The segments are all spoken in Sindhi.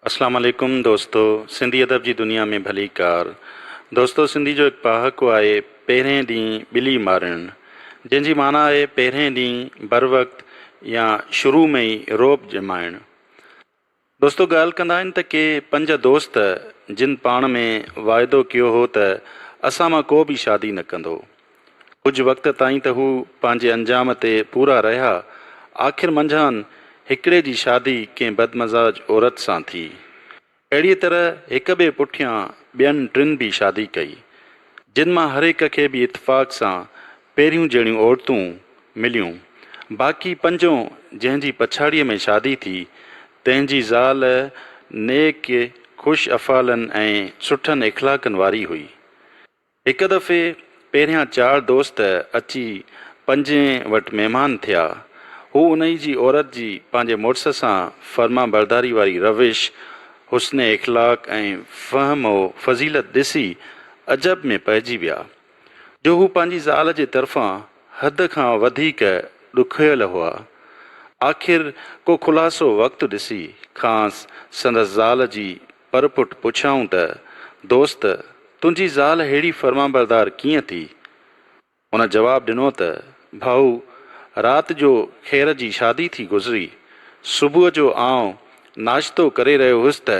اسلام عليڪم دوستو سنڌي ادب جي دنيا ۾ ڀليڪار دوستو سنڌي جو هڪ پهاڪو آهي پهرين ڏينهن ٻلي مارڻ جنهن جي معنيٰ آهي پهرين ڏينهن بروقت يا شروع ۾ ئي رعب ڄمائڻ دوستو ڳالهه ڪندا آهن ته ڪي پنج دوست جن پاڻ ۾ واعدو ڪيو هو ته اسان مان ڪو به شادي نه ڪندو ڪجهه وقت تائين ته هو پنهنجي انجام تي پورا رهيا. آخر منجهان هڪڙي جي شادي ڪنهن بدمزاج عورت سان ٿي. اهڙيء طرح هڪ ٻئي پٺيان ٻين ٽن به شادي ڪئي. جن مان هر هڪ کي به اتفاق سان پهريون جهڙيون عورتون مليون. باقي پنجون جنهن جي پڇاڙيء ۾ شادي ٿي، تنهن جي زال نيڪ، خوش افعالن ۽ سٺن اخلاقن واري هئي. هڪ دفعي پهريان چار دوست اچي پنجين وٽ مهمان ٿيا. هو انهي جي عورت جي پنهنجي مڙس سان فرمانبرداري واري روش، حسن اخلاق ۽ فهم و فضيلت ڏسي عجب ۾ پئجي ويا. جو هو پنهنجي زال جي طرفان حد کان وڌيڪ ڏکويل هئا. آخر ڪو خلاصو وقت ڏسي کانئس سندس زال جي پر پٽ پڇيائون ته، دوست! تنهنجي زال ههڙي فرمانبردار ڪيئن ٿي؟ هن جواب ڏنو ته، ڀائو! رات جو خير جي شادي ٿي گذري. صبح جو آئون ناشتو ڪري رهيو هيس ته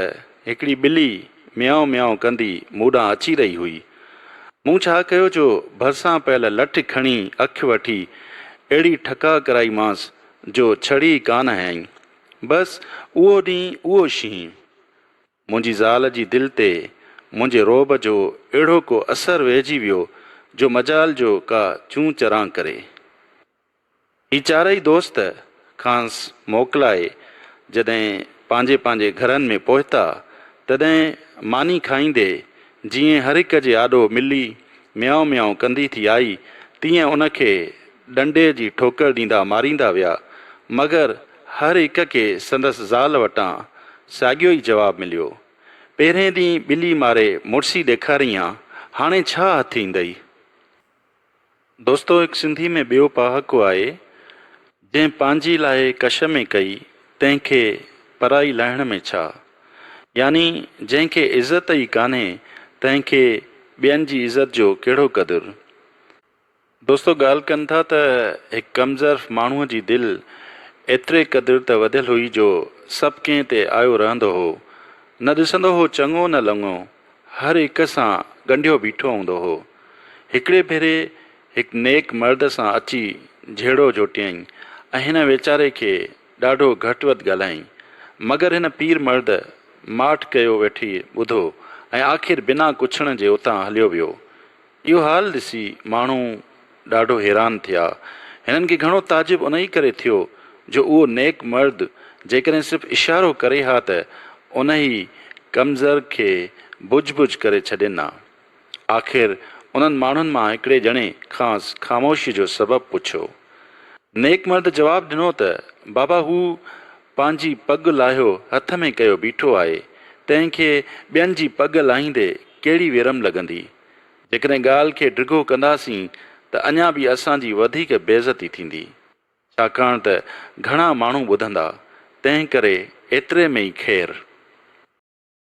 هڪڙي ٻلي ميائو ميائو ڪندي مون ڏانهن اچي رهي هئي. مون ڇا ڪيو جو ڀرسان پيل لٺ کڻي اک وٺي اهڙي ٺڪاء ڪرائيمانس جو ڇڙي ئي ڪانه هنيائين. بس اهو ڏينهن اهو شينهن. منهنجي زال جي دل تي منهنجي رعب جو اهڙو ڪو اثر ويهجي ويو جو مجال جو ڪا چون چران ڪري. هي چارئي دوست کانئس موڪلائي جڏهن پنهنجي پنهنجي گهرن ۾ پهتا تڏهن ماني کائيندي جيئن هر هڪ جي آڏو ملي ميائو ميائو ڪندي ٿي آئي تيئن ان کي ڏنڊي جي ٺوڪر ڏيندا ماريندا ويا مگر هر هڪ کي سندس زال وٽان ساڳيو ئي جواب مليو. پهرئين ڏينهن ٻلي ماري مڙسي ڏيکاريئين ها، هاڻي ڇا هٿ ايندئي؟ دوستو هڪ سنڌي ۾ ٻيو پهاڪو آهي، جنهن پنهنجي لاء ڪش ۾ ڪئي، تنهن کي پرائي لاهڻ ۾ ڇا؟ يعني جنهن کي عزت ئي ڪانهي، تنهن کي ٻين جي عزت جو ڪهڙو قدر؟ دوستو ڳالهه ڪن ٿا ته هڪ ڪم ظرف ماڻهوء جي دل ايتري قدر ته وڌيل هئي جو سڀ ڪنهن تي آيو رهندو هو. نه ڏسندو هو چڱو نه لڱو، هر هڪ سان ڳنڍيو بيٺو هوندو هو. هڪڙي ڀيري هڪ نيڪ مرد سان اچي جهيڙو جوٽيائين ۽ هن ويچاري کي ڏاڍو گهٽ وڌ ڳالهايائين. مگر هن پير مرد ماٺ ڪيو ويٺي ٻڌو ۽ آخر بنا ڪڇڻ جي اتان هليو ويو. اهو حال ڏسي ماڻهو ڏاڍو حيران ٿيا. هنن کي گهڻو تعجب انهيء ڪري ٿيو جو اهو نيڪ مرد جيڪڏهن صرف اشارو ڪري ها ته انهي ڪمزر کي بجهه بجهه ڪري ڇڏين ها. آخر انهن ماڻهن مان هڪڙي ڄڻي کانئس خاموشيء جو سبب پڇيو. نيڪ مرد جواب ڏنو ته، بابا هو پنهنجي پڳ لاهيو هٿ ۾ ڪيو بيٺو آهي، تنهن کي ٻين جي پڳ لاهيندي ڪهڙي ويرم لڳندي؟ جيڪڏهن ڳالهه کي ڊگهو ڪنداسين ته اڃا به اسان جي وڌيڪ بيعزتي ٿيندي، ڇاڪاڻ ته گهڻا ماڻهو ٻڌندا، تنهن ڪري ايتري ۾ ئي خير.